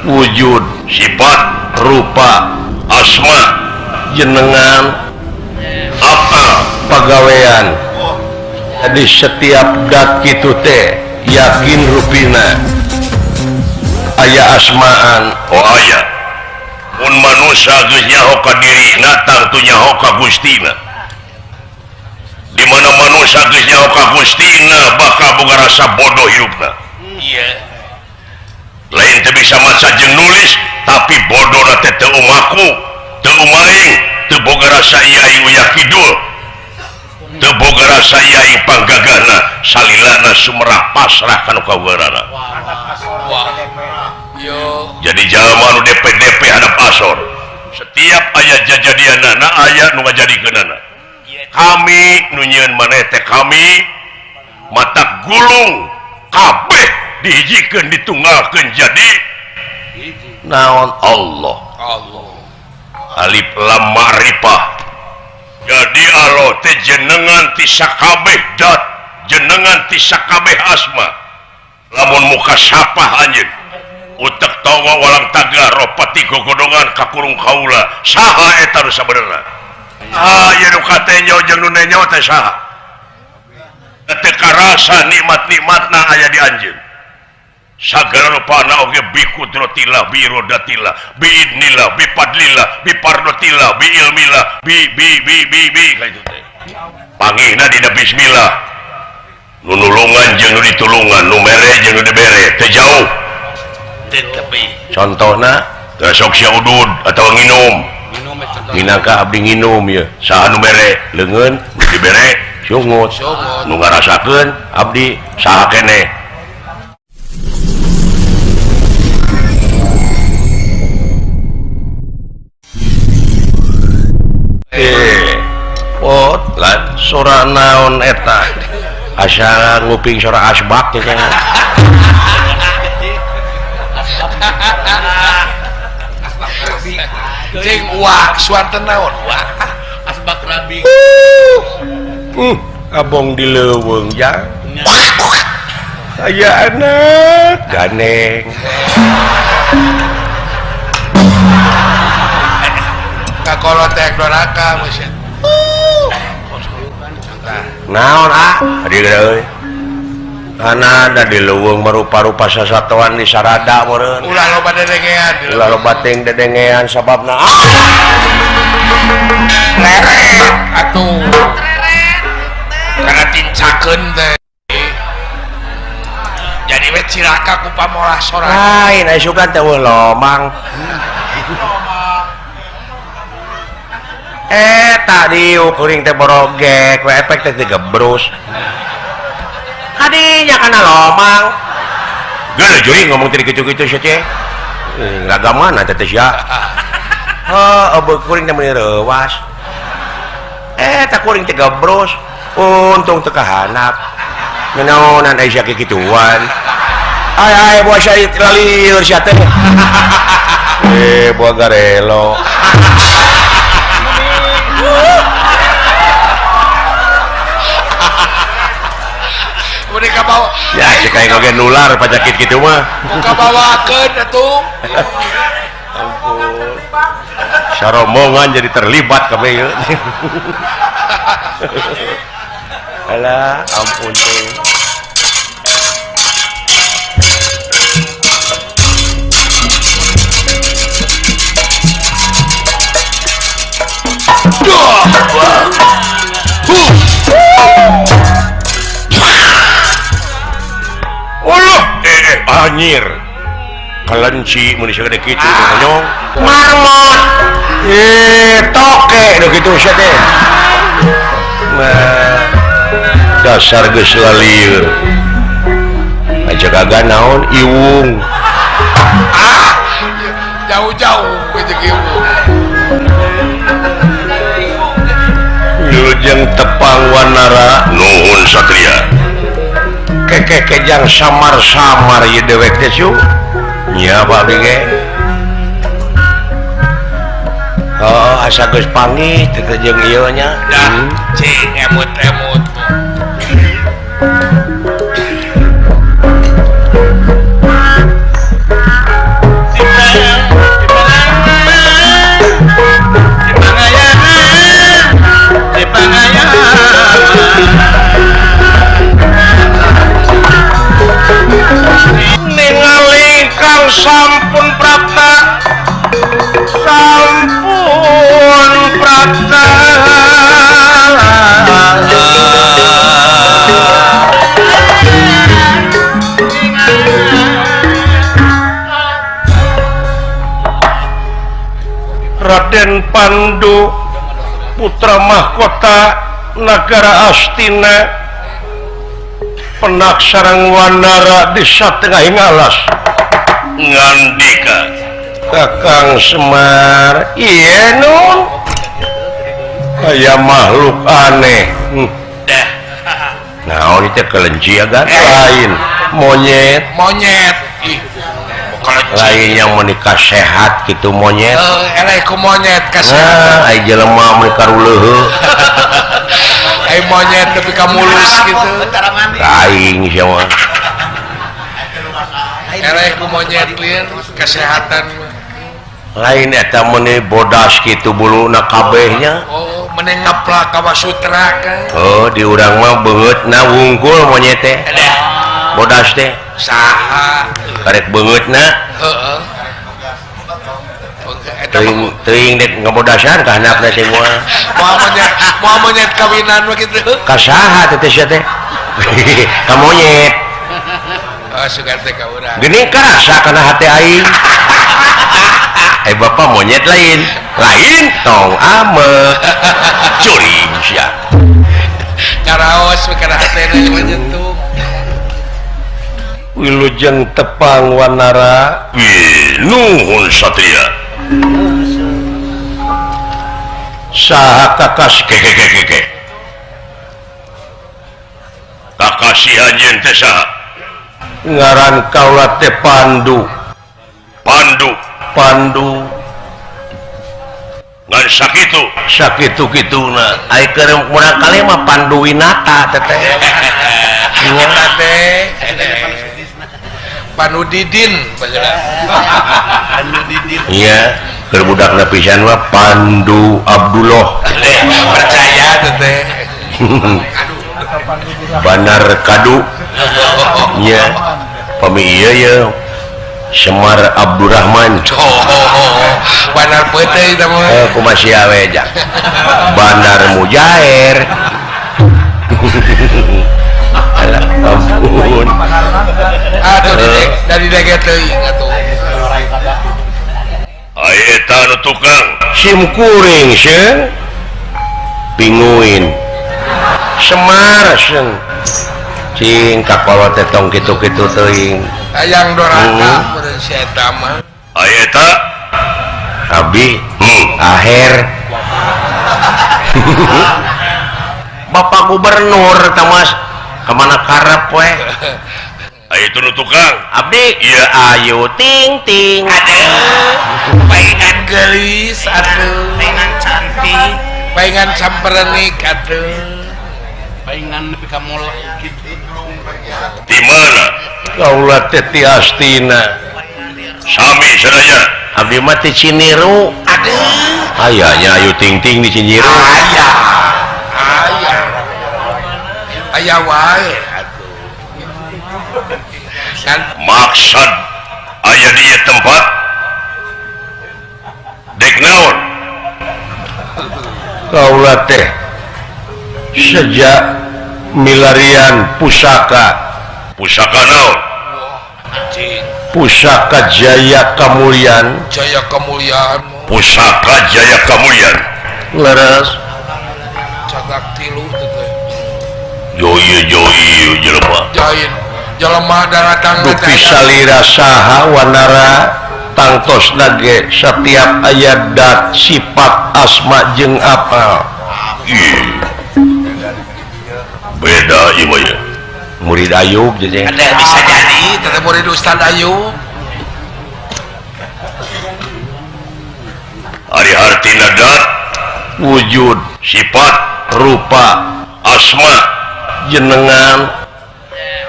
Wujud, sifat, rupa, asma, jenengan, apa pagawean. Jadi setiap dat kitu teh yakin rupina aya asmaan. Oh aya. Mun manusia geus nyaho ka dirina tangtu nyaho ka Gustina. Di mana manusia geus nyaho ka Gustina bakal boga rasa bodoh hirupna. Iya. Lain teu bisa maca jeung nulis tapi bodona teh teu umaku, teu umaing, teu boga rasa ieu aing uyah kidul. Teu boga rasa ieu aing panggagahna, salilana sumerah pasrah kana kawerana. Wah. Yo. Jadi jalma nu DP-DP hadap asor. Setiap aya jajadianana aya nu ngajadikeunana. Kami nu nyieun maneh teh kami mata gulung kabeh dihijikeun ditunggalkeun jadi naon Allah. Allah. Alif lam ma'rifah. Jadi Allah teh jenengan ti sakabeh dat, jenengan ti sakabeh asma. Lamun muka sapah anjeun utek tawa walang tagar ropati gogodongan kakurung kaula saha eta nu sabenerna. Ah ieu nu katenyo jeung nu nenyo teh saha? Teu karasa nikmat-nikmatna aya di anjeun. Sagala rupana oge bi kudratillah bi irodatillah bi idnillah bi fadlillah bi pardotillah bi ilmillah bi bi bi bi bi ka itu teh. Pangihna dina bismillah. Nu nulungan jeung nu ditulungan, nu mere jeung nu dibere teu jauh. Contohna teu sok sia udud atawa nginum. Minangka abdi nginum ieu. Saha nu mere leungeun, nu dibere sungut. Nu ngarasakeun abdi saha keneh. Oh, lah sora naon eta? Asa nguping sora asbak teh. Cing uak suanten naon uak asbak rabi. Abong di leuweung jang. Aya anak ganeng. Kakolot teh doraka geus. Naon ah? Adi euy. Kana da di leuweung marupa-rupa sasatoan di sarada meureun. Ulah loba dedengean. Ulah loba ting dedengean sababna ah. Leret atuh. Kana tincakeun teh. Jadi we cilaka ku pamolah sorangan. Lain aya sugan teh eueuh lomang. Tadi kuring teh borogek, we efek teh digebrus. Kadinya kana lomang. Geuleuh juring ngomong teh kitu-kitu sia teh. Raga mana teh teh sia? Heuh, eueuh kuring teh meuni reuwas. Tak kuring teh gebrus. Untung teu kahanap. Nanaonan aya sia kikituan. Ay ay buah sia lalieur sia teh. Buah garelo. Mereka bawa ya cek aing oge nular panyakit kitu mah. Muka bawakeun atuh. Ampun. Sarombongan jadi terlibat kabeh ieu. Alah, ampun teh. Allah, anjir. Kelenci mun sagede kitu monyong. Marmot. Toke nu kitu sia teh. Nah, dasar geus lalieur. Aja kagak naon iwung. Ah, jauh-jauh jeung iwung. Wilujeng tepang wanara nuhun satria. Kekeh kejang samar-samar ieu dewek teh cu. Nya Pak abdi ge. Oh, asa geus panggih teh jeung ieu nya. Dah, cing emut-emut. Raden Pandu putra mahkota Nagara Astina penak sareng Wanara di satengahing alas. Ngandika Kakang Semar, ieu nun aya makhluk aneh. Naon itu kelenci agan lain monyet. Monyet. Ih, lain yang menikah sehat gitu monyet. Eleh ku monyet kasehatan. Nah, ai jelema menikah ruleuheuh. Ai monyet nepi ka mulus gitu. Aing sia mah. Eleh ku monyet lieur kesehatan. Lain eta meuni bodas kitu buluna kabehnya. Oh, meni ngaplak ka Wasutra kan. Oh, di urang mah beungeutna wungkul monyet teh. Bodas teh. Saha? Karek beungeutna. Heeh. Teuing teuing dek ngabodasan ka handapna teh moal. Moal monyet kawinan mah kitu. Ka saha teh sia teh? Ka monyet. Oh, sugan teh ka urang. Geuning karasa kana hate aing. Bapak monyet lain. Lain tong ame. Curing sia. Karaos kana hatena menyentuh. Wilujeng tepang Wanara. Nuhun satria. Saha kakas kekekekeke. Kakasih anjeun teh saha? Ngaran kaula teh Pandu. Pandu. Pandu. Ngan sakitu. Sakitu kituna. Ai keur murang kali mah Pandu Winata teh. Eta teh. Pandu Didin baheula. Pandu Didin. Iya, keur budakna pisan mah Pandu Abdullah. Percaya teh teh. Banar Kadu. Iya. Pami ieu ye Semar Abdurrahman. Oh, Banar peuteui tah mah. Kumaha sia we ja. Banar Mujair. Alah, ampun. Aduh, dari dege teuing atuh. Ai eta nu tukang sim kuring seung pinguin. Semar seung. Cing kakolot teh tong kitu-kitu teuing. Hayang doraka meureun si eta mah. Ai eta abdi aher. Bapak gubernur tah Mas kemana karep we. Ayo nu tukang abdi ieu ayu ting ting. Aduh, paingan geulis atuh, paingan cantik, paingan samperenik atuh, paingan nepi ka mola kitu. Di mana? Kaula teh ti Astina. Sami sadaya. Abdi mah ti Ciniru. Aduh. Aya nya ayu ting ting di Ciniru. Aya. Aya. Aya wae atuh. Kan maksud aya di tempat dek naon? Kaula teh sejak milarian pusaka. Pusaka naon? Pusaka Jaya Kamulyan. Jaya Kamulyan. Pusaka Jaya Kamulyan. Leres. Cagak tilu teh. Joy joy jelema. Jain. Jelema daratang dupi salira saha Wanara tangtos ge setiap aya dat sifat asma jeung apal. Beda ieu mah ya. Murid Ayub jadi. Ada bisa jadi teteh murid Ustaz Ayub. Ari artina dat wujud sifat rupa asma jenengan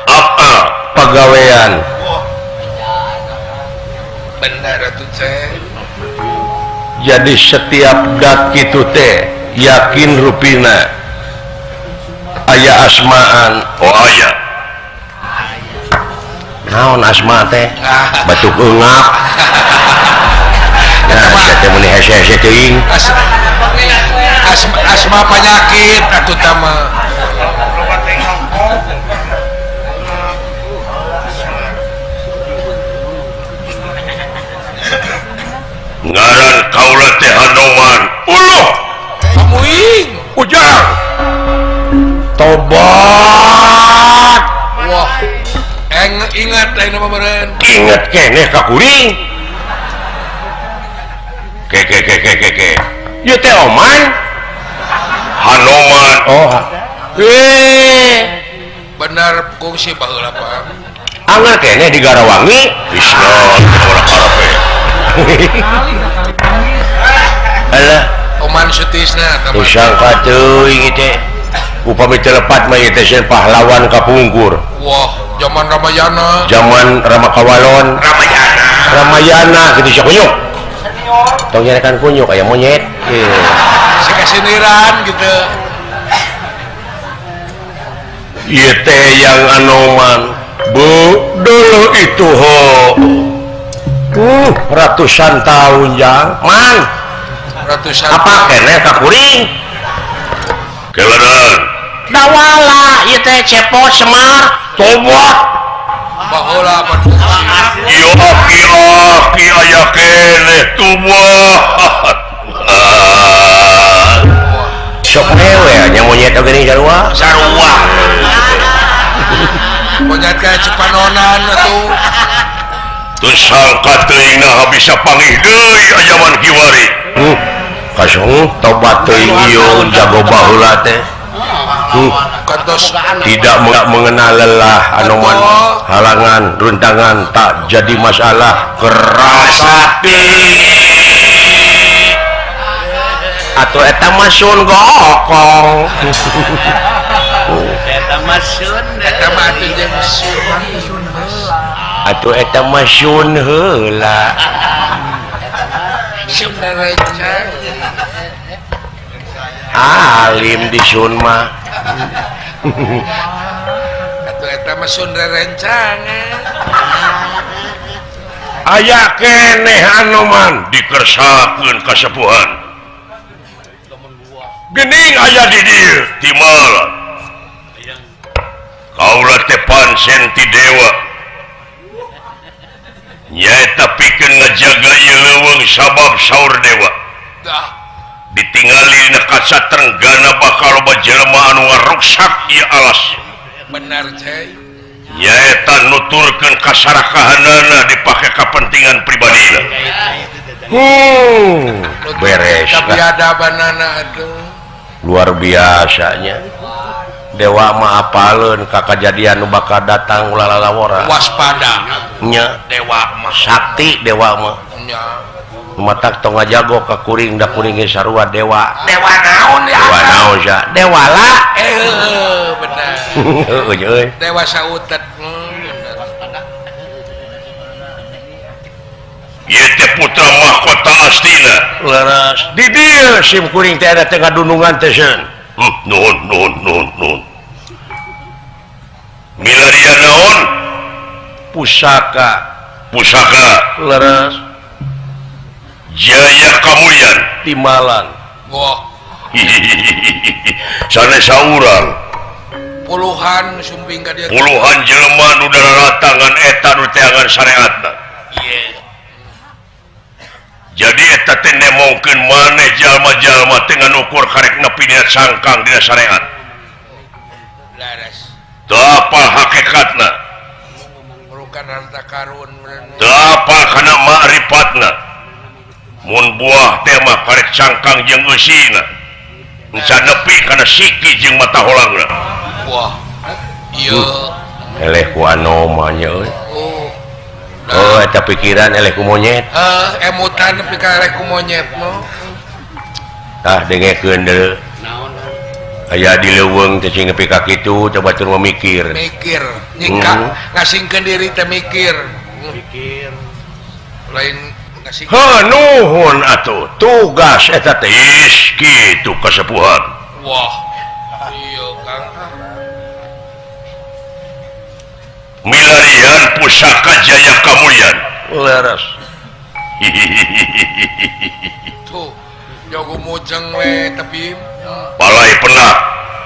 apa pagawean. Benar atuh teh. Jadi setiap dat kitu teh yakin rupina aya asmaan. Oh aya. Naon asma teh? Batuk eungap. Nah, sia teh meuni hese-hese teuing. Asma penyakit atuh tah mah. Ngaran kaula Kaula teh Hanoman. Uluh. Kamuing. Ujang. Tobat. Wah. Ingat lain apa meureun? Ingat keneh ka kuring. Ke ke ke ke ke ke. Ieu teh Oman. Hanoman. Oh. Benar kungsi baheula Pak. Anger keneh di Garawangi. Islam ulah karepe. Alah, Oman Sutisna tah. Sangka teuing teh. Upami teu lepat mah ieu teh sieun pahlawan kapungkur. Wah, zaman Ramayana. Zaman Rama Kawalon. Ramayana. Ramayana kitu sia kunyuk. Tong nyarekan kunyuk aya monyet. Sikasiniran gitu. Ieu teh yang Anoman. Bu, dulu itu ho. Ratusan tahun jang. Man. Ratusan. Apa keneh ka kuring? Keleran. Dawala ieu teh cepot Semar. Tobat. Baheula pan. Ieu aki-aki aya keneh tobat. Sok dewe nya monyet oge geuning sarua. Sarua. Monyet ka Cipanonan atuh. Teu sangka teuing naha bisa pangih deui ajaman kiwari. Kasong tobat teuing ieu jago baheula teh. Tidak mengenal lelah Anoman, halangan runtangan tak jadi masalah keras hati. Atau eta mah sun gokong. Eta mah sun, eta mah atuh jeung sun. Atuh eta mah sun heula. Sun rencang. Alim di sun mah. Atuh eta mah sun rerencangan. Aya keneh Anoman dikersakeun kasepuhan. Gening aya di dieu timalan. Kaula teh pansen ti dewa. Nyaeta pikeun ngajaga ieu leuweung sabab saur dewa. Ditingali dina kaca trenggana bakal loba jelema anu ngaruksak ieu alas. Benar cai. Nyaeta nuturkeun kasarakahanana dipake kapentingan pribadina. Beres. Kabiadabanana atuh. Luar biasanya. Dewa mah apaleun ka kajadian nu bakal datang ulah lalawora. Waspada. Nya dewa mah sakti dewa mah. Nya. Matak tong ngajago ka kuring da kuring ge sarua dewa. Dewa naon ya? Dewa naon sia? Dewala. Bener. Heueuh euy. Dewa sautet. Ieu teh putra mahkota Astina. Leres. Di dieu sim kuring teh ada teh ngadunungan teh seun. Nuhun nuhun nuhun nuhun. Milaria naon? Pusaka. Pusaka. Leres. Jaya Kamulyan Timalan. Wah. Sanes saurang. Puluhan sumping ka dieu. Puluhan jelema nu daratangan eta nu teangan syariatna. Ieu. Jadi eta teh nemongkeun maneh jalma-jalma teh ngan ukur karek nepi dina cangkang dina syariat. Laras. Teu apal hakikatna. Merukan harta karun. Teu apal kana makrifatna. Mun buah teh mah karek cangkang jeung eusina. Encan nepi kana siki jeung mata holangna. Wah. Ieu. Eleh ku Anoma nya euy. Oh, eta pikiran eleh ku monyet. Emutan nepi ka eleh ku monyet mah. Tah dengekeun deui. Naon? Aya di leuweung teh sing nepi ka kitu coba tur mikir. Mikir, nyingkak ngasingkeun diri teh mikir. Mikir. Lain ngasing. Heuh nuhun atuh, tugas eta teh is kitu kasepuhan. Wah. Ieu Kang. Milarian pusaka Jaya Kamulyan. Leres. Tuh, jago mojang we tapi palai penak.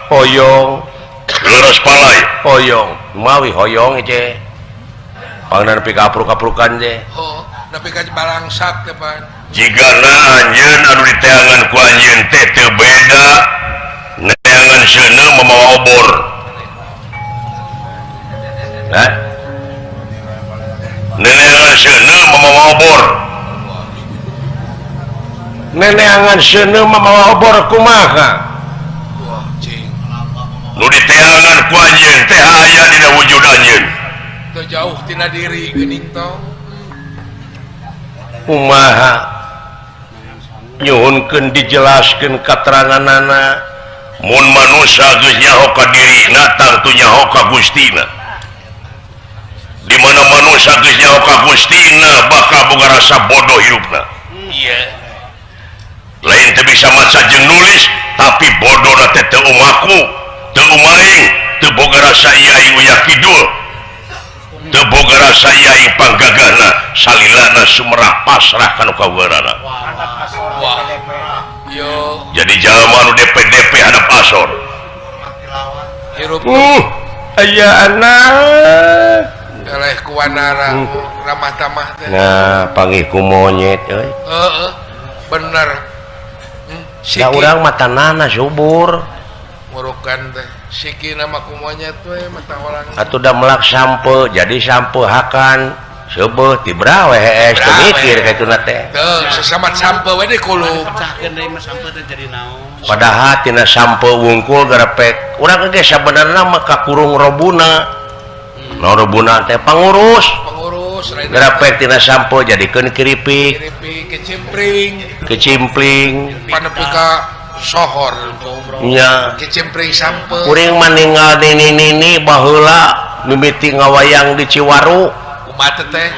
Hoyong. Leres palai. Hoyong. Mawi hoyong je. Pangnan nepi ka apruk-aprukan je. Oh. Nepi ka balangsak teh pan. Jigana anjeun anu diteangan ku anjeun teh teu beda neangan seuneu mamawa obor. Hah? Neangan seuneu mamawa obor. Neneangan seuneu mamawa obor kumaha? Nu diteangan ku anjeun teh aya dina wujud anjeun. Teu jauh tina diri geuning tong. Kumaha? Nyuhunkeun dijelaskeun kateranganana. Mun manusia geus nyaho ka dirina tangtu nyaho ka Gustina. Di mana manusia geus nyaho ka Gustina bakal boga rasa bodoh hirupna. Iya. Lain teu bisa maca jeung nulis tapi bodona teh teu umaku, teu umaing, teu boga rasa ieu aing uyah kidul. Teu boga rasa ieu aing panggagahna, salilana sumerah pasrah kana kawerana. Wah. Yo. Jadi jalma nu DP-DP hadap asor. Hirup. Aya anak. Eleh ku wanara ramah tamah teh. Nah, panggih ku monyet euy. Heeh. Bener. Da urang mah tanana subur. Ngurukan teh. Sikina mah ku monyet we mata orang. Atuh da melak sampe, jadi sampe hakan. Seubeuh tibra we hees teu mikir ka ituna teh. Teu, sesamat sampe we dikulub. Pecahkeun deui mah sampe teh jadi naon. Padahal tina sampe wungkul garepek. Urang ge sabenerna mah kakurung robuna. Naon robuna teh pangurus. Pangurus garepek tina sampe jadikeun keripik. Keripik kecimpring. Kecimpling. Panepi ka sohor. Nya. Kecimpring sampe. Kuring mah ninggal nini-nini baheula mimiti ngawayang di Ciwaru. Teh.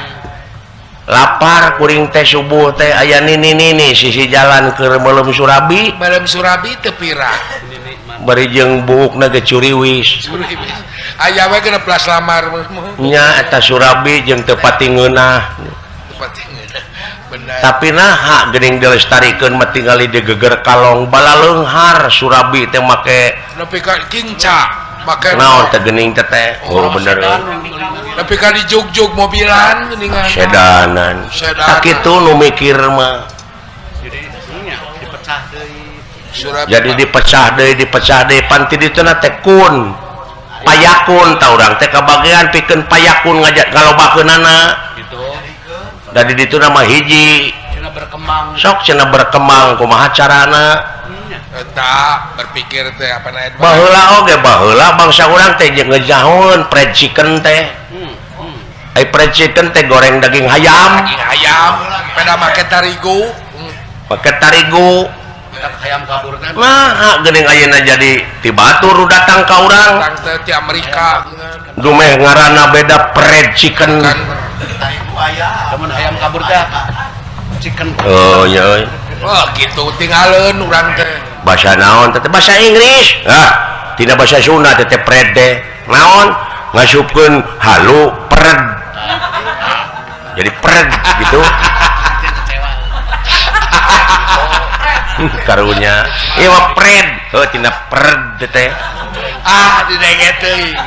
Lapar kuring teh subuh teh aya nini-nini sisi jalan ke Melem Surabi. Melem Surabi teu pira. Bari jeung buukna ge curiwis. Curiwis. Aya we 16 lamar. Nya eta Surabi jeung teu pati ngeunah. Teu pati ngeunah. Bener. Tapi naha geuning dilestarikeun mah tingali digeger kalong balaleunghar Surabi teh make nepi ka kinca. Make naon teh geuning teh teh. Oh bener. Tapi kali jog-jog mobilan geuningan. Sedanan. Tak kitu nu mikir mah. Jadi nya dipecah deui. Jadi dipecah deui pan ti dituna teh kun. Payakun ta urang teh kabagean pikeun payakun ngajak ngalobakeunana. Gitu. Da di dituna mah hiji. Cenah berkembang. Sok cenah berkembang kumaha carana? Eta berpikir teh apa na baheula oge baheula bangsa urang teh jeung ngejahoeun fried chicken teh. Ai fried chicken teh goreng daging hayam. Daging hayam, peda make tarigu. Make tarigu. Hayam kabur kan. Nah, geuning ayeuna jadi ti batur datang ka urang. Datang teh ti Amerika. Dumeh ngaranna beda fried chicken. Lamun hayam kabur teh chicken. Oh nya euy. Wah, kitu tingaleun urang teh. Bahasa naon teh bahasa Inggris. Ah, tina bahasa Sunda teh fried teh. Naon? Ngasupkeun halu pred. Jadi pred gitu. Karunya. Ieu mah pred. Heuh tina pred teh. Ah, didenge teuing.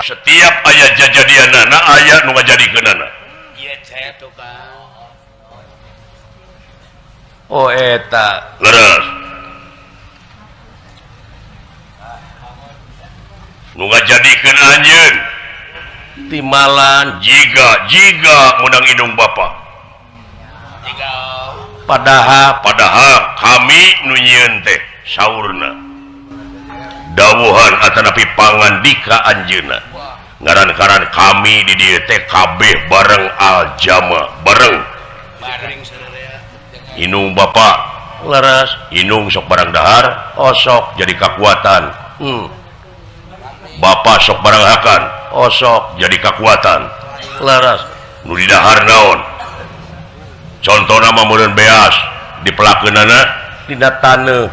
Setiap aya jajadianana aya nu ngajadikeunana. Ieu cek tukang. Oh eta. Leres. Nu ngajadikeun anjeun timalan jiga meunang indung bapa. Jiga. Padahal kami nu nyieun teh saurna. Dawuhan atanapi pangandika anjeunna. Ngaran-ngaran kami di dieu teh kabeh bareng aljama, bareng. Inung bapa leres, inung sok barang dahar, osok jadi kekuatan. Bapa sok barang hakan, osok jadi kekuatan. Leres. Nu didahar naon? Contohna mah meureun beas dipelakeunana dina taneuh.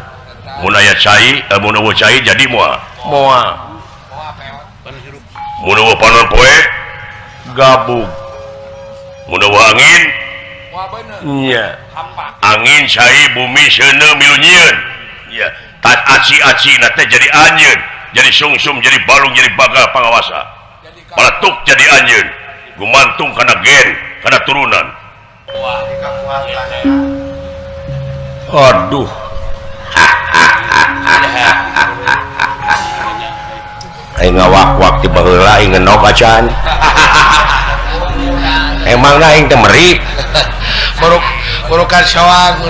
Mun aya cai, mun eueuh cai jadi moal. Moal. Mun eueuh panon poe gabug. Mun eueuh angin nya. Angin cai bumi seuneu milu nyieun. Ya, tat aci-acina teh jadi anjeun, jadi sungsum, jadi balung, jadi bagal pangawasa. Paletuk jadi anjeun. Gumantung kana gen, kana turunan. Aduh. Aing ngawak-wak ti baheula aing ngenok acan. Emangna aing teh merik. Burukan soang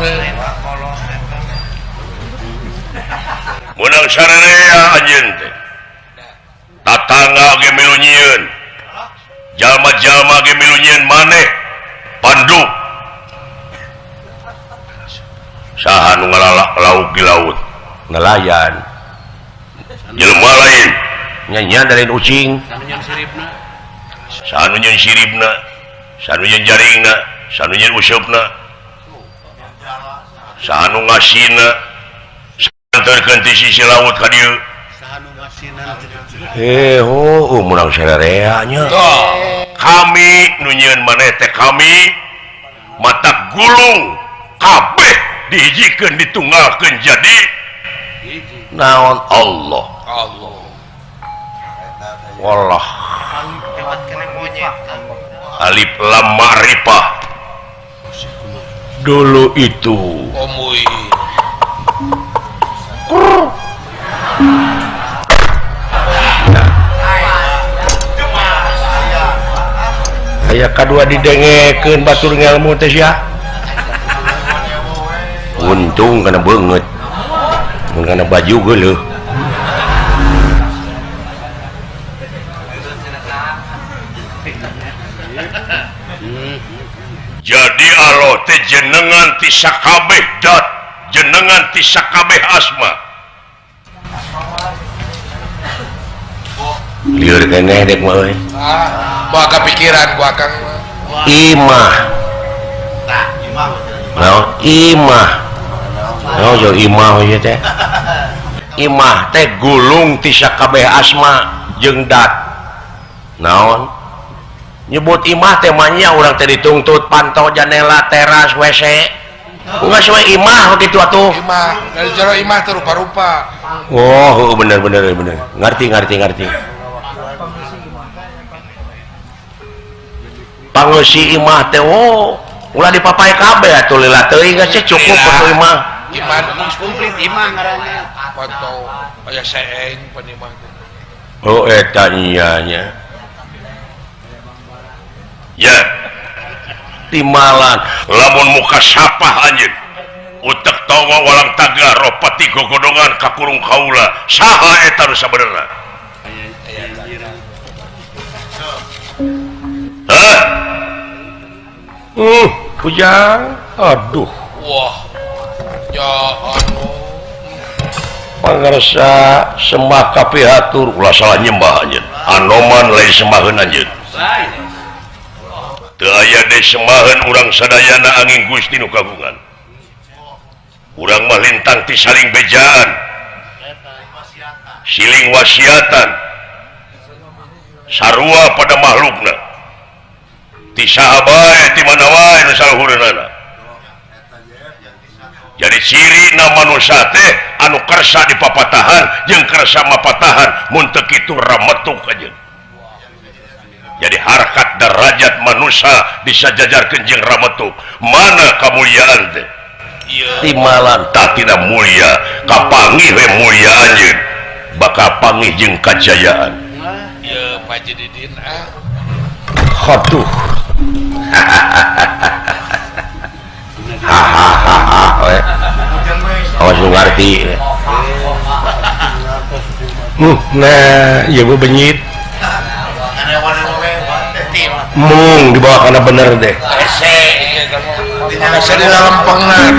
menang sararea anjeun teh. Tatangga ge milu nyieun. Jalma-jalma ge milu nyieun maneh pandu. Saha nu ngalalak lauk di laut? Nelayan. Jelema lain nya dari ucing. Saha nu nyeun siripna, saha nu nyeun jaringna, saha nu nyeun useupna. Saha nu ngasina, antarkeun ti sisi laut ka dieu. Oh, menang sararea nya. Kami nu nyieun maneh teh kami mata gulung kabeh dihijikeun ditunggalkeun jadi naon Allah. Allah. Wallah. Alif lam ma'rifah. Dulu itu Omuy. Aya kadua didengekeun batur ngelmu teh sia. Untung kana beungeut. Mun kana baju geuleuh. Jadi Allah teh jenengan ti sakabeh dat, jenengan ti sakabeh asma. Lieur keneh dek mah euy. Ah, moal kapikiran ku akang mah. Imah. Tah, imah. Naon imah? Naon jo imah ieu teh? Imah teh gulung ti sakabeh asma jeung dat. Naon? Nyebut imah teh mah nya urang teh dituntut pantau janela teras WC. Geus we imah kitu atuh. Imah, dari jero imah teh rupa-rupa. Oh, bener bener bener. Ngarti ngarti ngarti. Pangeusi imah teh oh, ulah dipapae kabeh atuh lila teuing geus cukup atuh imah. Imah geus komplit imah ngaranna. Pantau aya seeng pan imah teh. Oh eta nya nya. Ya timalan lamun muka sapah anjeun utek tawa walang taga ropati gogodongan kakurung kaula saha eta nu sabenerna? Hah? Kujang aduh wah ya anu pangarsa sembah kapihatur ulah salah nyembah anjeun anoman lain sembaheun anjeun teu aya deui sembaheun urang sadayana angin Gusti nu kagungan. Urang mah lintang ti saling bejaan siling wasiatan sarua pada makhlukna ti saha bae ti mana wae nu saluhureunana. Jadi cirina manusia teh anu kersa dipapatahan jeung kersa mapatahan mun teu kitu rametuk aja. Jadi harkat derajat manusia bisa jajarkeun jeung rametuk. Mana kamuliaan teh? Timalan tah tina mulia, kapanggih we mulia anjeun. Bakal panggih jeung kajayaan. Ieu Pak Haji Didin ah. Haduh. Hahaha. Awas nu ngarti. Nah, ieu mah benyit. Mung dibawa karena bener deh. Hese di dalam pengna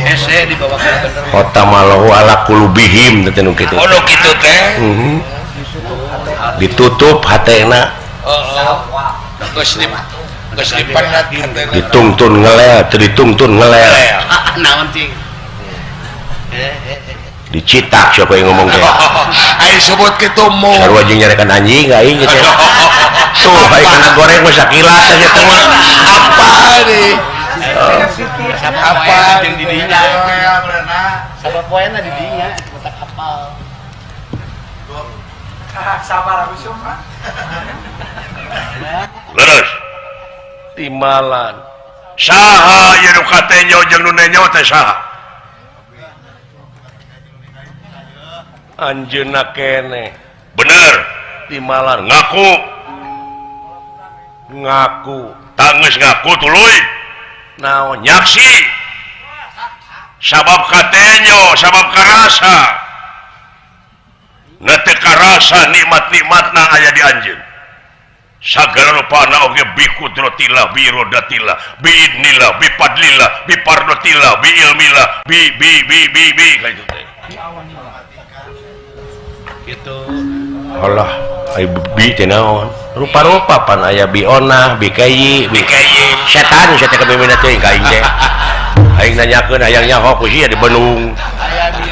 hese dibawa kana bener. Kota malahu ala kulubihim teh nu kitu. Oh nu kitu teh. Ditutup hatena. Heeh. Geus dipanat hatena. Ditungtun ngelel, teu ditungtun ngelel. Naon cing? Dicitak siapa yang ngomong teh. Aing sebut kitu mung. Sarua jeung nyarekan anjing aing gitu. Tuh, aing kana goreng mah sakilas aja teh mah. Apa nih? Apa jeung di dinya? Sabab poena di dinya, otak apal. Sabar aku sih, Pak. Leres Timbalan saha ieu nu katenyo jeung nu nenyo teh saha? Anjeunna keneh. Bener. Timbalan ngaku. Ngaku. Tanggeus ngaku tuluy. Naon nyaksi. Sabab katenyo, sabab karasa. Na teu karasa nikmat-nikmatna aya di anjeun. Sagala rupana oge bi kudratillah, bi irodatillah, bi idnillah, bi fadlillah, bi pardotillah, bi ilmillah, bi bi bi bi bi kitu teh. Gitu. Allah, ai bi teh naon? Rupa-rupa pan aya bi onah, bi kayi, bi kayi. Setan sia teh kabimina teh ka aing teh. Aing nanyakeun hayang nyaho ku sia di Bandung. Aya bi.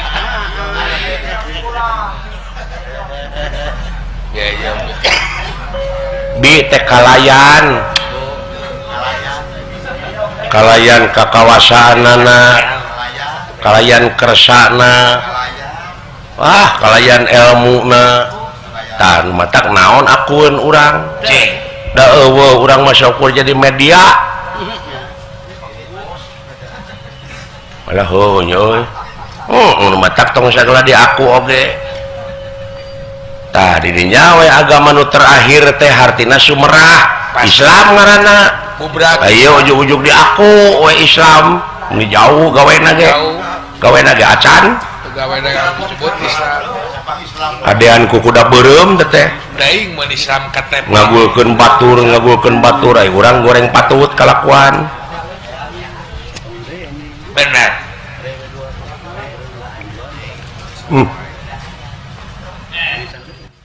Ya ya. Bi teh kalayan. Kalayan kakawasaanana. Kalayan kersana. Wah, kalayan elmuna. Tah nu matak naon akun urang? Da eueuh urang mah syukur jadi media. Malah heuh nya euy. Nu matak tong sagala di aku oge. Tah di dinya we agama nu terakhir teh hartina sumerah. Islam ngaranna. Ayo ujug-ujug di aku we Islam. Ini jauh gawena ge. Gawena ge acan. Gawena disebut Islam. Adean ku kuda beureum teh. Daing mun Islam KTP. Ngagulkeun batur ai urang goreng patut kalakuan. Benar.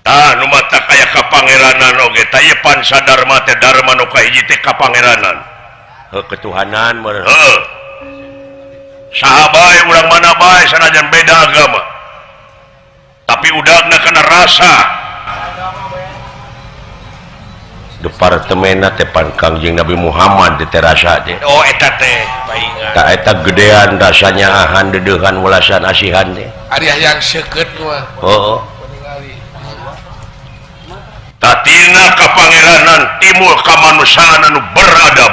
Tah nu matak aya kapangeranan oge tah ieu pansadarma teh dharma nu kahiji teh kapangeranan. Heuh ketuhanan meureun. Heuh. Saha bae urang mana bae sanajan beda agama. Tapi udagna kana rasa. Departemenna teh pan Kangjeng Nabi Muhammad teh rasa teh. Oh eta teh paingan. Tah eta gedean rasanya ahan deudeuhan welasan asihan teh. Ari hayang seukeut mah. Heuh. Tatina kapangeranan timur kamanusiaan anu beradab.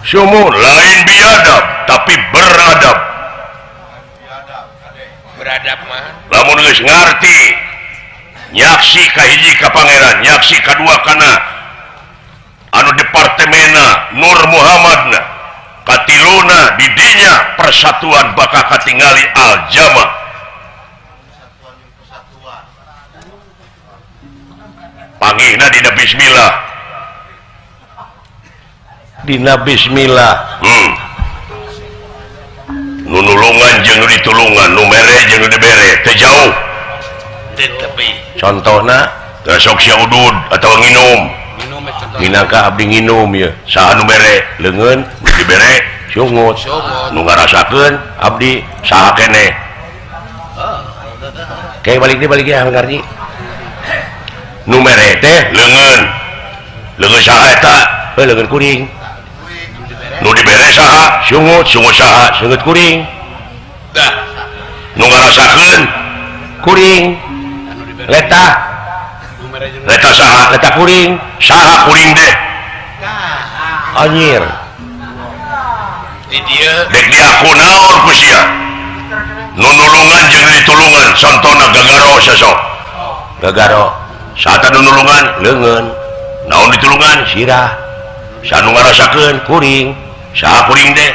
Sumur lain biadab tapi beradab. Beradab mah. Lamun geus ngarti nyaksi kahiji ka pangeran, nyaksi kadua kana anu departemena Nur Muhammadna. Katiluna didinya persatuan bakal katingali al-jama. Pangihna dina bismillah. Dina bismillah. Nu nulungan jeung nu ditulungan, nu mere jeung nu dibere, teu jauh. Teu tepi. Contohna teh sok sia udud atawa nginum. Minangka abdi nginum ye. Saha nu mere? Leungeun nu dibere sungut. Nu ngarasakeun abdi saha keneh. Kayak balik deui ya ngarji. Nu mere teh leungeun. Leungeun saha eta? Heuh leungeun kuring. Nu dibere saha? Sungut. Sungut saha? Sungut kuring. Dah. Nu ngarasakeun kuring. Letah. Leta saha? Leta kuring. Saha kuring deh? Anjir. Di dieu dek diaku naon ku sia? Nu nulungan jeung ditulungan, contona gagaro sosok. Gagaro. Saha nu nulungan? Leungeun. Naon ditulungan? Sirah. Saha nu ngarasakeun? Kuring. Saha kuring deh?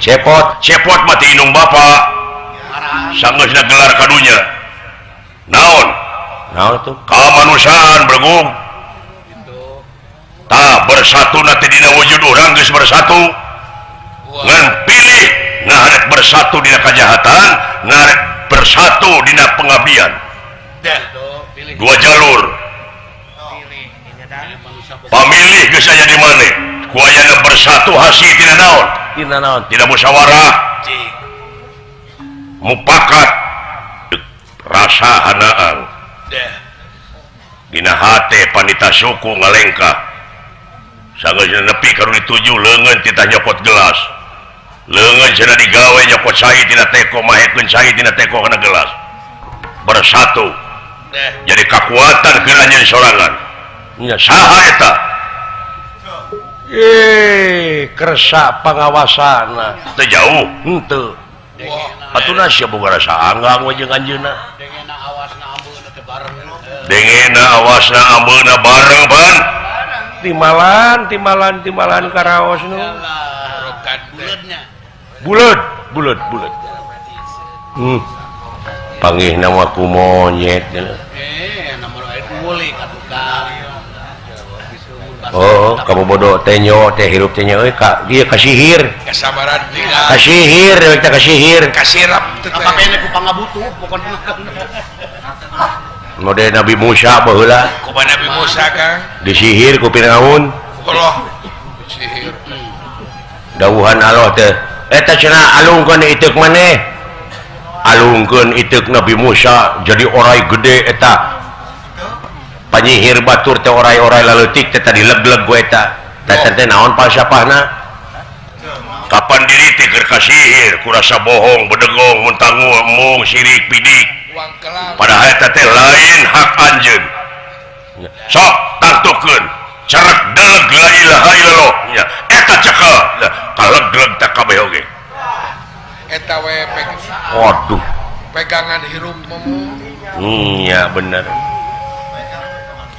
Cepot. Cepot mah ti indung bapa. Sanggeusna gelar kadunya. Naon? Naon tuh? Kamanusiaan bergung. Tah bersatu nanti dina wujud urang geus bersatu. Ngan pilih nah rek bersatu dina kajahatan, nah rek bersatu dina pengabdian. Dua jalur. Pamilih geus aya di maneh. Ku ayana bersatu hasil tina naon? Tina naon? Tina musyawarah. Mupakat rasa hanaang. Dina hate panita suku ngalengkah. Sanggeus nepi ka dituju leungeun titah nyokot gelas. Leungeun cenah digawe nyokot cai tina teko mahekeun cai tina teko kana gelas. Bersatu. Jadi kekuatan keur anjeun sorangan. Nya saha eta? Kersa pangawasana. Teu jauh henteu. Atuh sia boga rasa anggang we jeung anjeunna. Dengena awasna ambeuna teh bareng. Dengena awasna ambeuna bareng pan. Timalan timalan timalan karaos nu. Buleud buleud buleud. Panggihna mah ku monyet. Oh, kamu bodoh tenyo teh hirup tenyo euy ka ieu kasihir. Kasabaran kasihir teh kasihir. Kasirap teh. Apa kene ku pangabutuh pokona. Mode Nabi Musa baheula. Kumaha Nabi Musa Kang? Disihir ku Firaun. Allah sihir. Dawuhan Allah teh eta cenah alungkeun iteuk maneh. Alungkeun iteuk Nabi Musa jadi orai gede eta. Panyihir batur teh orai-orai laleutik teh tadi leg-leg ku eta. Teh teh naon falsafahna? Kapan diri teh keur kasihir ku rasa bohong, bedegong, muntangu, embung, sirik, pidik. Padahal eta teh lain hak anjeun. Sok tangtukeun, cerek deleg la ilaha illallah nya. Eta cekel, kaleg-leg teh kabeh oge. Eta we waduh. Pegangan hirup momo. Iya bener.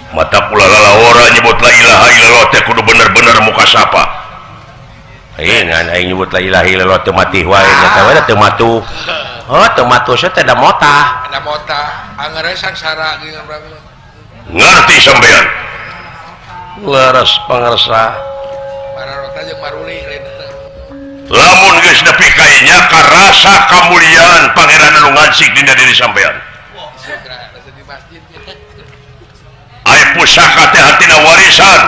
Mata pula lalawara nyebut la ilaha illallah teh kudu bener-bener muka sapa. Aing aing nyebut la ilaha illallah teu mati wae nya teh teu matuh. Oh, teu matuh teh da motah. Da motah, angeur sangsara geuning Ngerti sampean? Leres pangersa. Mararota jeung maruli lain. Lamun geus nepi ka nya karasa kamuliaan pangeran anu ngansik dina diri sampean. Ai pusaka teh hartina warisan.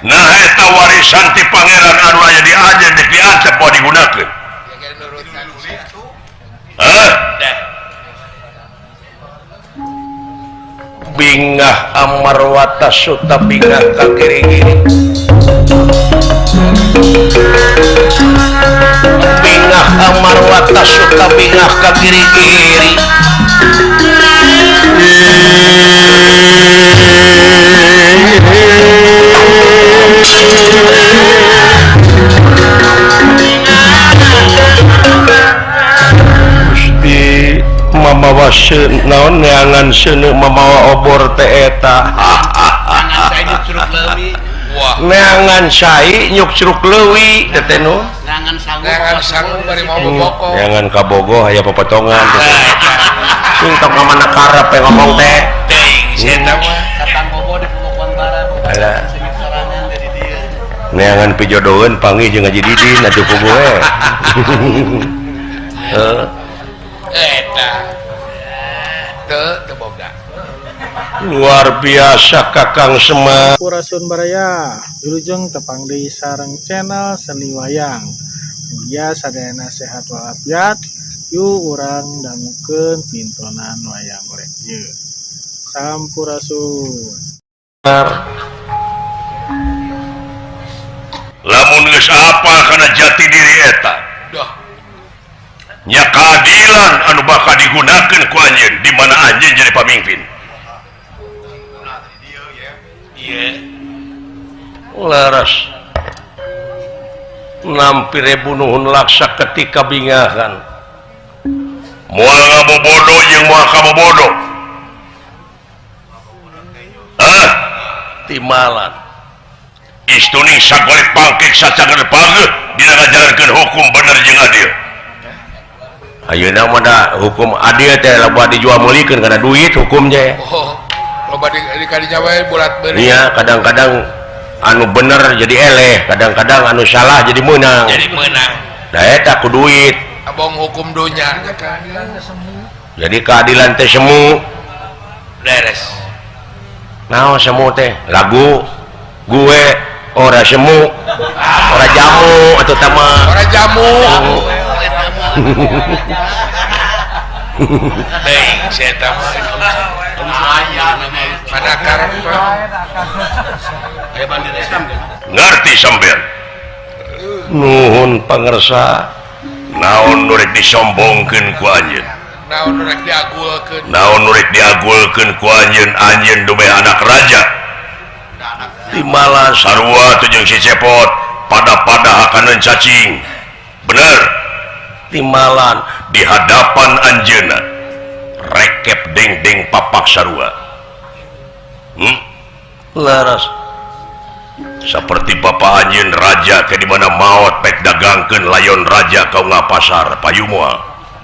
Nah eta warisan ti pangeran anu aya di anjeun deuk diantep moal digunakeun. Hah? Bingah amarwata suta bingah ka kiri-kiri. Bingah amarwata suta bingah ka kiri-kiri. Gusti mamawa naon neangan seuneu mamawa obor teh eta. Neangan cai nyuk curug leuwi teh teh nu. Neangan sangu bari mau boboko. Neangan ka Bogo aya popotongan teh. Sing tong ka mana karep we ngomong teh. Teuing sia eta mah. Katang Bogo di Pemokon Barat. Sorangan jadi dieu. Neangan pijodoheun panggih jeung Haji Didin atuh kubu we. Heeh. Eta. Teu teu boga. Luar biasa Kakang Semar. Sampurasun baraya, wilujeng tepang deui sareng channel Seni Wayang. Mugia sadayana sehat walafiat. Yuk urang dangukeun pintonan wayang golek ieu. Sampurasun. Lamun geus apal kana jati diri eta. Nya keadilan anu bakal digunakeun ku anjeun di mana anjeun jadi pamimpin. Leres. Nampi ribu nuhun laksa ketika bingahan. Moal ngabobodo jeung moal kabobodo. Hah? Timalan. Istuning sagolek pangkek sacager pangeuh dina ngajalankeun hukum bener jeung adil. Ayeuna mah da hukum adil teh loba dijual meulikeun kana duit hukum teh. Oh, loba di kadinya wae bulat beureum. Iya, kadang-kadang anu bener jadi eleh, kadang-kadang anu salah jadi meunang. Jadi meunang. Da eta ku duit. Abong hukum dunya. Jadi keadilan teh semu. Beres. Naon semu teh? Lagu gue ora semu, ora jamu atuh teh mah. Ora jamu. Teuing sia eta mah. Mana karep. Ngerti sampean? Nuhun pangersa. Naon nu rek disombongkeun ku anjeun? Naon nu rek diagulkeun? Naon nu rek diagulkeun ku anjeun? Anjeun dumeh anak raja. Timbalan sarua teh jeung si Cepot pada-pada hakaneun cacing. Bener. Timbalan di hadapan anjeunna rekep deng-deng papak sarua. Laras. Seperti bapak anjeun raja ke di mana maot pek dagangkeun layon raja kau ngapasar payu moal.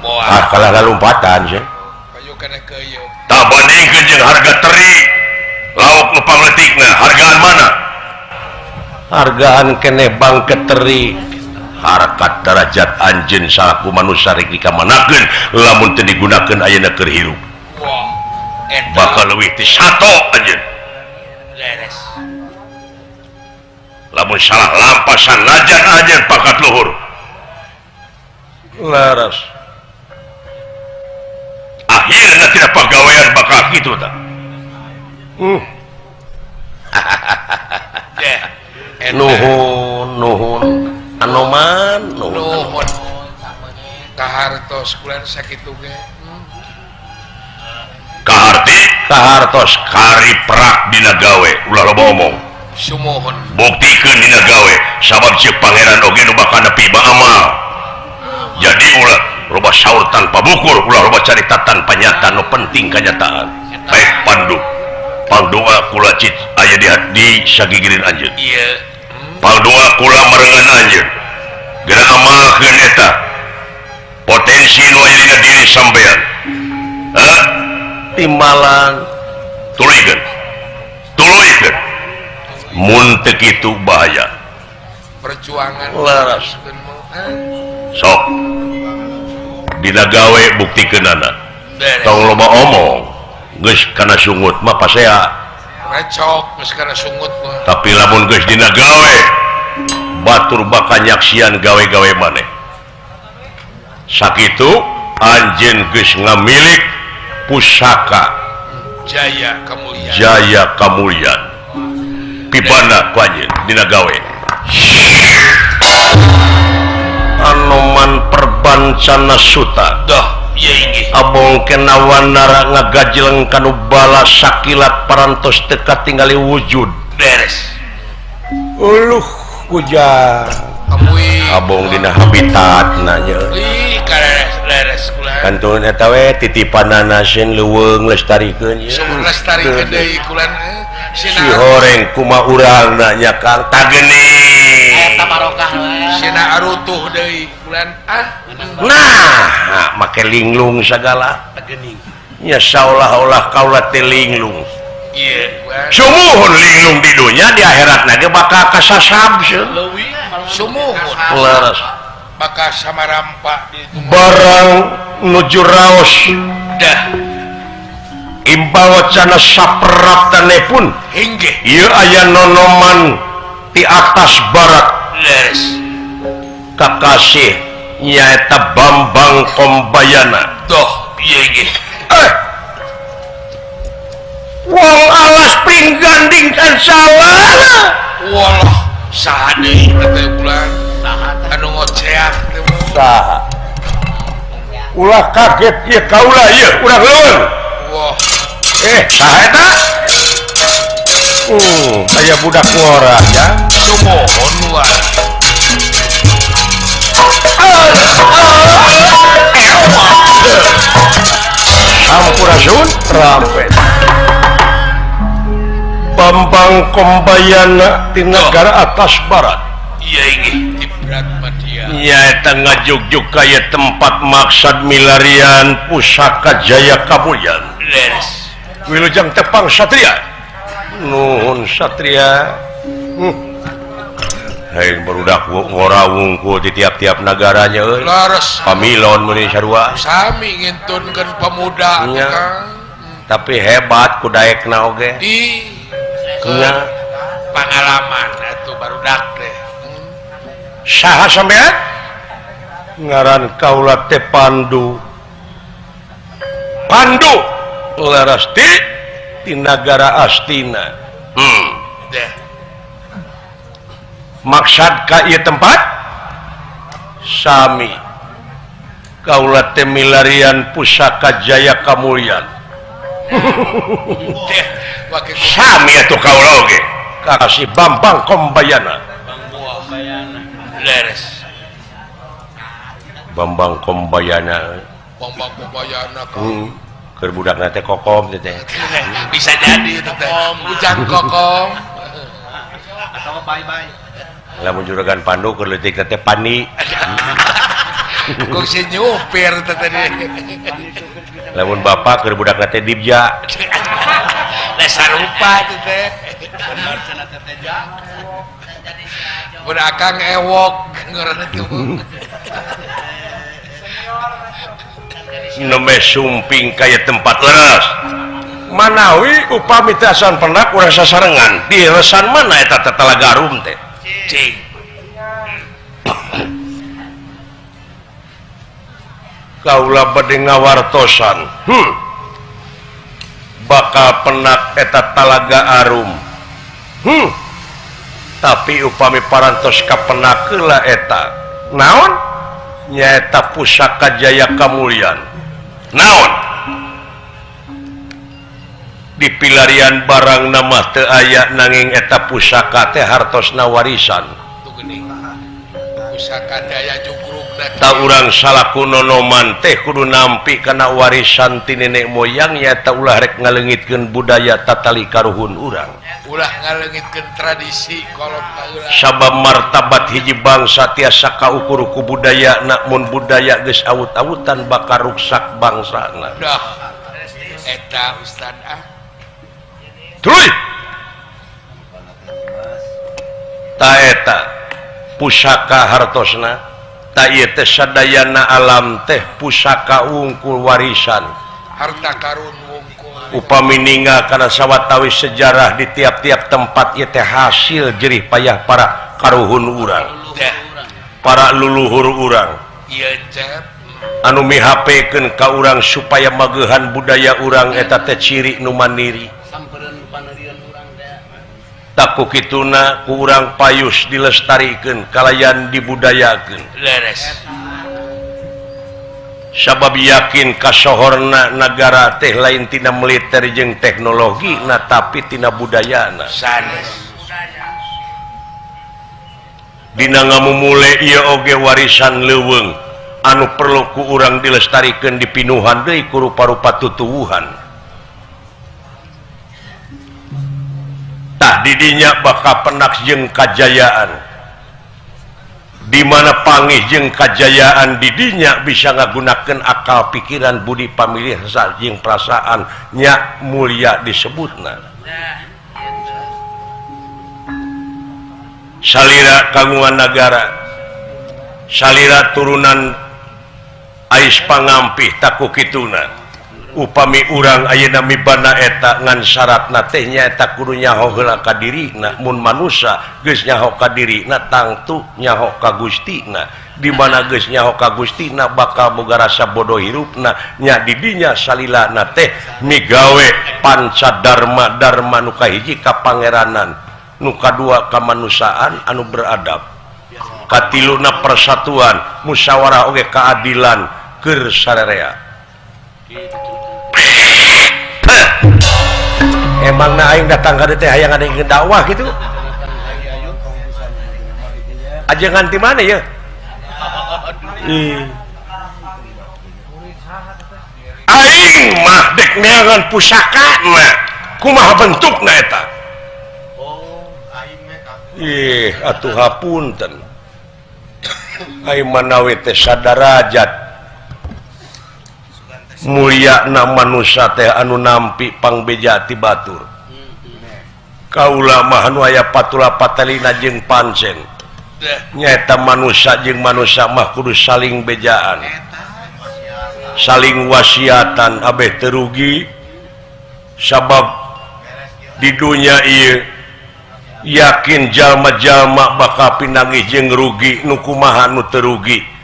Ah kalah lalumpatan sih. Payu kana keuyeuh. Tah bandingkeun jeung harga teri lauk nu pangletikna hargaan mana? Hargaan keneh bangke teri. Harkat derajat anjeun salaku manusia rek dikamanakeun lamun teu digunakeun ayeuna keur hirup. Wah, eta bakal leuwih ti sato anjeun. Leres. Lamun salah lampasan najan anjeun pangkat luhur. Laras. Akhirna tidak pagawean bakal kitu tah. Nuhun nuhun Anoman nuhun. Nuhun. Kahartos kulan sakitu ge. Kaharti kahartos kari prak dina gawe ulah loba omong. Sumuhun. Buktikeun dina gawe sabab ceuk pangeran oge nu bakal nepi amal. Jadi ulah loba saur tanpa bukur, ulah loba carita tanpa nyata, nu penting kanyataan. Baik Pandu. Pangdoa kula cit aya di sagigireun anjeun. Ieu. Pangdoa kula merengan anjeun. Geura amalkeun eta. Potensi nu aya dina diri sampean. Hah? Timbalan tuluykeun. Tuluykeun. Mun teu kitu bahaya. Perjuangan laras. Sok. Dina gawe buktikeunana. Tong loba omong. Geus kana sungut mah pasea. Recok geus kana sungut mah. Tapi lamun geus dina gawe batur bakal nyaksian gawe-gawe maneh. Sakitu anjeun geus ngamilik pusaka Jaya Kamulyan. Jaya Kamulyan. Pibana ku anjeun dina gawe. Anoman Perbancana Suta. Dah. Abong kena wanara ngagajleng kanu bala sakilat parantos teu katingali wujud. Beres. Uluh ujang. Abong dina habitatna nya. Ih, leres kula. Kantun eta we titipanana sieun leuweung lestarikeun ieu. Lestarikeun deui kulan. Si horeng kumaha urangna nya Kang tageni. Eta barokah we. Sina arutuh deui kulan ah. Nah, make linglung sagala. Tageni. Nya saolah-olah kaula teh linglung. Ieu. Sumuhun linglung di dunya di akhiratna ge bakal kasasab sieun. Leuwih sumuhun. Leres. Bakal samarampa di barang nuju raos dah. Imbawa cana sapraptane pun inggih ieu aya nonoman di atas barat. Leres. Kakasih nyaeta Bambang Kombayana. Doh, piye inggih? Wong alas pringganding kan salah. Walah, saha deui teh bulan? Saha anu ngoceak teh? Saha? Ulah kaget ieu kaula ieu urang leuweung. Wah. Saha eta? Aya budak ngora ya. Sumuhun wae. Sampurasun rampet. Bambang Kombayana di negara atas barat. Iya inggih di Berat Madya. Nyaeta ngajugjug kaya tempat maksad milarian pusaka Jaya Kamulyan. Leres. Wilujeng tepang satria. Nuhun satria. Hei barudak ngora wungkul di tiap-tiap negaranya euy. Leres. Pamilon meuni sarua. Sami ngintunkeun pemuda nya. Kang. Tapi hebat ku daekna oge. Ih. Nya pengalaman atuh barudak teh. Saha sampean? Ngaran kaula teh Pandu. Pandu leres di nagara Astina. Deh. Maksad ka ieu tempat? Sami kaula teh milarian pusaka Jaya Kamulyan. Sami atuh kaula oge kasih Bambang Kombayana. Leres. Bambang Kombayana. Bambang Kombayana. Keur budakna teh kokom teh. Bisa jadi teh. Ujang kokom. Atau bye-bye. Lamun juragan Pandu keur leutik teh pani. Kok si nyupir teh tadi. Lamun bapak keur budakna teh dibja. Lah sarupa teh teh. Bener cenah teh ja. Budak akang ewok ngaranna teh. Nembe sumping kaya tempat leres. Manawi upami teh asan penak urang sasarengan di lesan mana eta teh Talaga Arum teh. Cing. Kaula bade ngawartosan. Bakal penak eta Talaga Arum. Tapi upami parantos kapenak heula eta. Naon? Nyaeta pusaka Jaya Kamulyan. Naon? Dipilarian barang nama teu aya nanging eta pusaka teh hartosna warisan. Pusaka teh aya jugrugna. Ta urang salaku nonoman teh kudu nampi kana warisan ti nenek moyang nyaeta ulah rek ngaleungitkeun budaya tatali karuhun urang. Ulah ngaleungitkeun tradisi kolot baheula. Sabab martabat hiji bangsa tiasa kaukur ku budayana, mun budaya geus awut-awutan bakal ruksak bangsana. Dah. Eta ustad ah. Tuluy. Ta eta pusaka hartosna, ta ieu teh sadayana alam teh pusaka wungkul warisan. Harta karun wungkul. Upami ninggal kana sawatawis sejarah di tiap-tiap tempat ieu teh hasil jerih payah para karuhun urang. Para luluhur urang. Ieu cep anu mihapekeun ka urang supaya mageuhan budaya urang eta teh ciri nu mandiri. Taku kituna ku urang payus dilestarikeun kalayan dibudayakeun. Leres. Sabab yakin kasohorna nagara teh lain tina militer jeung teknologi na tapi tina budayana. Sanes. Dina ngamumule ieu oge warisan leuweung anu perlu ku urang dilestarikeun dipinuhan deui ku rupa-rupa tutuwuhan. Tah didinya bakal penak jeung kajayaan. Di mana pangih jeung kajayaan didinya bisa ngagunakeun akal pikiran budi pamilih jeung perasaan nya mulia disebutna. Salira kagungan nagara, salira turunan Ais Pangampih taku kituna. Upami urang ayeuna mibana eta ngan syaratna teh nyaeta kudu nyaho heula ka dirina, mun manusa geus nyaho ka dirina tangtu nyaho ka Gustina. Di mana geus nyaho ka Gustina bakal boga rasa bodoh hirupna nya didinya salilana teh migawe panca dharma dharma nu kahiji ka pangeranan, nu kadua kamanusiaan anu beradab, katiluna persatuan, musyawarah oge keadilan keur sararea. Emang na aing datang ka teh hayang ada yang dakwah gitu. Aja nganti mana ya? Aing mah dek neangan pusaka mah. Kumaha bentukna eta? Ih, atuh hapunten. Aing manawi teh sadarajat mulia na manusia teh anu nampi pangbeja ti batur. Kaula mah anu aya patula patalina jeung pancen. Nyaeta manusia jeung manusia mah kudu saling bejaan. Saling wasiatan abeh teu rugi sabab di dunya ieu yakin jalma-jalma bakal pinanggih jeung rugi nu kumaha nu teu rugi.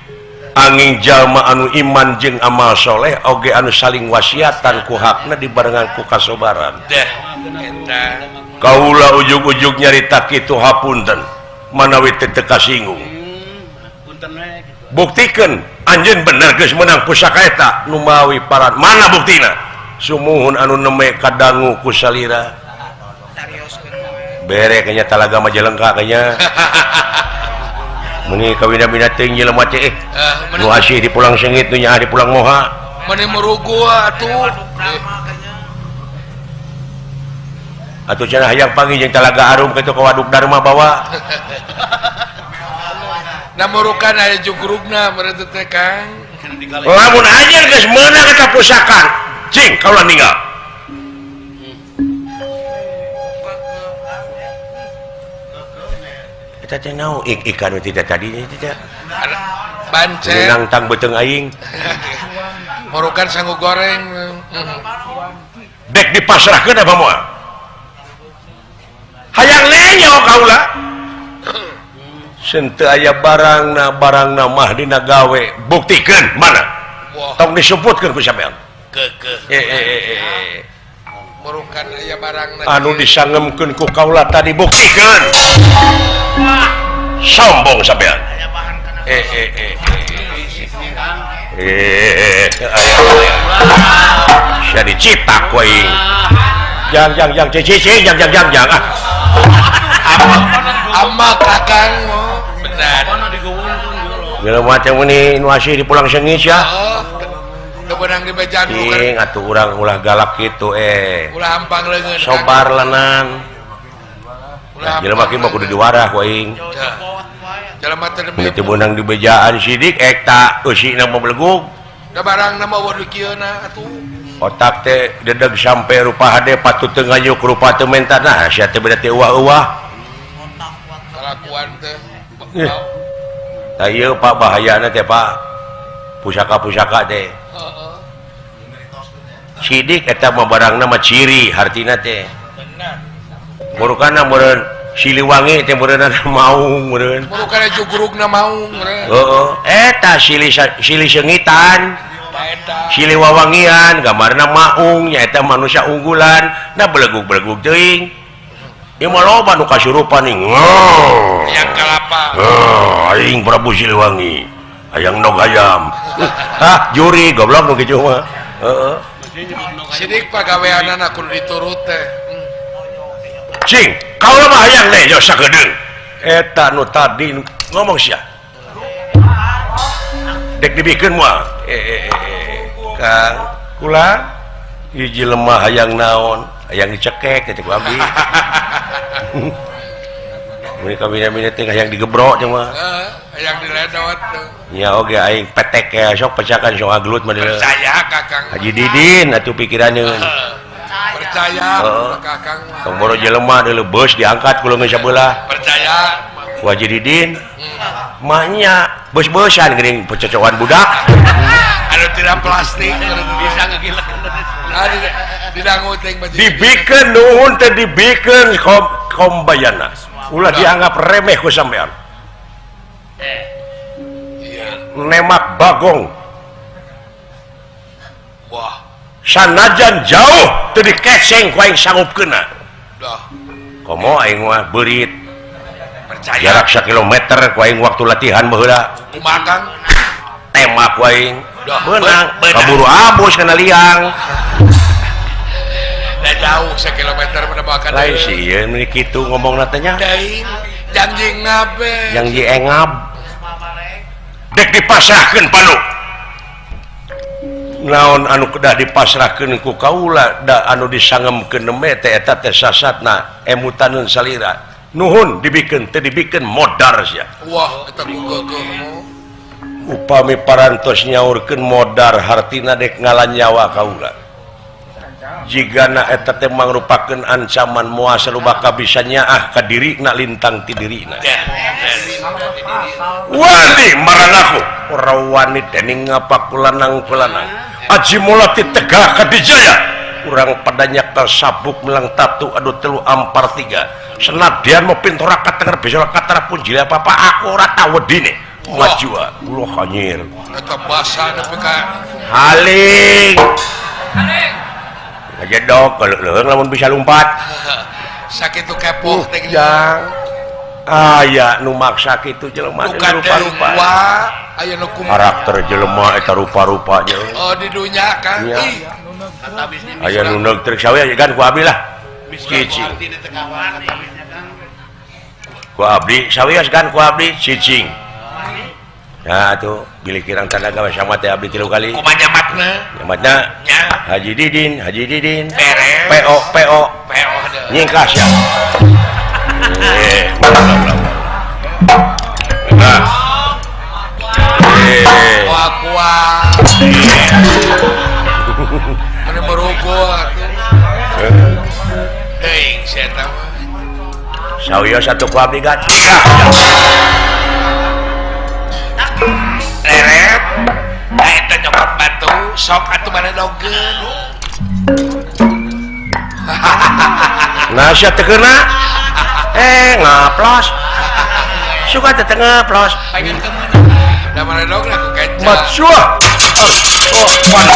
Angin jalma anu iman jeung amal soleh oge anu saling wasiatan ku hakna dibarengan ku kasobaran. Kaula ujug-ujug nyarita kitu hapunten manawi teu teu kasinggung. Buktikan anjeun bener geus meunang pusaka eta numawi paran mana buktina sumuhun anu neme kadangu ku salira bere kayaknya talaga Majalengka kayaknya meni kawina-wina teuing jelema teh nu asih di pulang sengit nu nyaah di pulang moha meni murugu atuh atuh cenah hayang panggih jeung Talaga Arum kitu ka Waduk Dharma bawa na murukan aya jugrugna meureun teh Kang lamun anjeun geus meunang eta pusaka cing kaula ninggal eta teh naon ikan tidak tadi tidak bancen nangtang beuteung aing murukan sangu goreng dek dipasrahkeun apa moal hayang lenyo kaula sente aya barangna barangna mah dina gawe buktikeun mana tong disebutkeun ku sampean keukeuh murukan aya barangna anu disangemkeun ku kaula tadi buktikeun sombong sampean sia dicitak ku aing jang jang jang cicing jang jang jang jang ah ama kakang benar jelema teh meuni nu asih di pulang sengit sia teu beunang dibejaan cing atuh urang ulah galak kitu ulah hampang leungeun sobar lanan jelema kieu mah kudu diwarah ku aing jelema teh teu beunang dibejaan sidik eta eusina mah belegug da barangna mah waduh kieuna atuh otak teh dedeg sampai rupa hade patut teu nganyuk rupa teu menta nah sia teh beda teh uah-uah kalakuan teh tah ieu Pak bahayana teh Pak pusaka-pusaka teh heeh sidik eta mah barangna mah ciri hartina teh bener murukana meureun Siliwangi teh meureunna maung meureun murukana jugrugna maung meureun heeh eta silih sengitan silih wawangian gambarna maung nyaeta manusia unggulan nah belegug-belegug teuing ieu mah loba nu kasurupan nih hayang kalapa aing Prabu Siliwangi hayang nog ayam hah juri goblok nu kitu mah heeh sidik pagaweanana kudu diturut teh cing kaula mah hayang leh sakedeung eta nu tadi ngomong sia dek dibikeun moal Kang kula hiji lemah hayang naon hayang dicekek teh ku abdi mun kawina-wina teh hayang digebrok teh mah hayang diledot nya oge aing petek ya sok pecakan sok agelut mah percaya Kakang Haji Didin atuh pikirannya percaya Kakang mah tong boro jelema deuleu beus diangkat ku leungeun sabelah percaya ku Haji Didin mahnya beus-beusan geuning pecocokan budak anu tidak plastik bisa ngegilek dibikeun nuhun teh dibikeun kombayana ulah dianggap remeh ku sampean nemak bagong wah sanajan jauh teu dikeseng ku aing sanggup keuna komo aing mah beurit jarak sakilometer ku aing waktu latihan baheula kumaha tembak ku aing beunang kaburu abus kana liang da jauh sakilometer mah bahkan lain sieun meuni kitu ngomongna teh nya teuing janji ngabe janji engab dek dipasrahkeun panu naon anu kedah dipasrahkeun ku kaula da anu disangemkeun neme teh eta teh sasatna emutaneun salira nuhun dibikeun teu dibikeun modar sia wah eta geugeuh upami parantos nyaurkeun modar hartina dek ngalanyawa kaula jigana eta teh mangrupakeun ancaman moal sarubaka bisa nyaah ka dirina lintang ti dirina wani maranaku ora wani dening ngapa kulanang-kulanang aji mulati tegak kadijaya urang pada nyakal sabuk melang tatu aduh telu ampar tiga senadyan mau pintora katenger bisa katara punjil apa-apa aku ora tau wedine maju ulah anjir eta basa nepi ka haling ngajedog leuleung lamun bisa lumpat sakitu kepoh teh jang aya nu maksa kitu jelema rupa-rupa Aya nu karakter jelema eta rupa-rupa nya. Oh di dunya kan. Aya nu neug trek sawe kan ku abdi lah. Cicing. Ku abdi sawios kan ku abdi cicing. Nah atuh bilih kirang tanaga sama teh abdi 3 kali. Kumaha nyamatna? Nyamatna nya Haji Didin, Haji Didin. Beres. PO PO. PO nyingkas ya. Nah. Kuah-kuah. Mana merugo atuh. Teuing sia eta mah. Sawios atuh ku abdi gan. Leret. Eta nyokot batu sok atuh mana dogeun. Nah sia teu keuna. Ngaplos. Suka teh teu ngaplos. Pengen ke mana? Da mana dog ku kenca. Matsua. Oh, mana?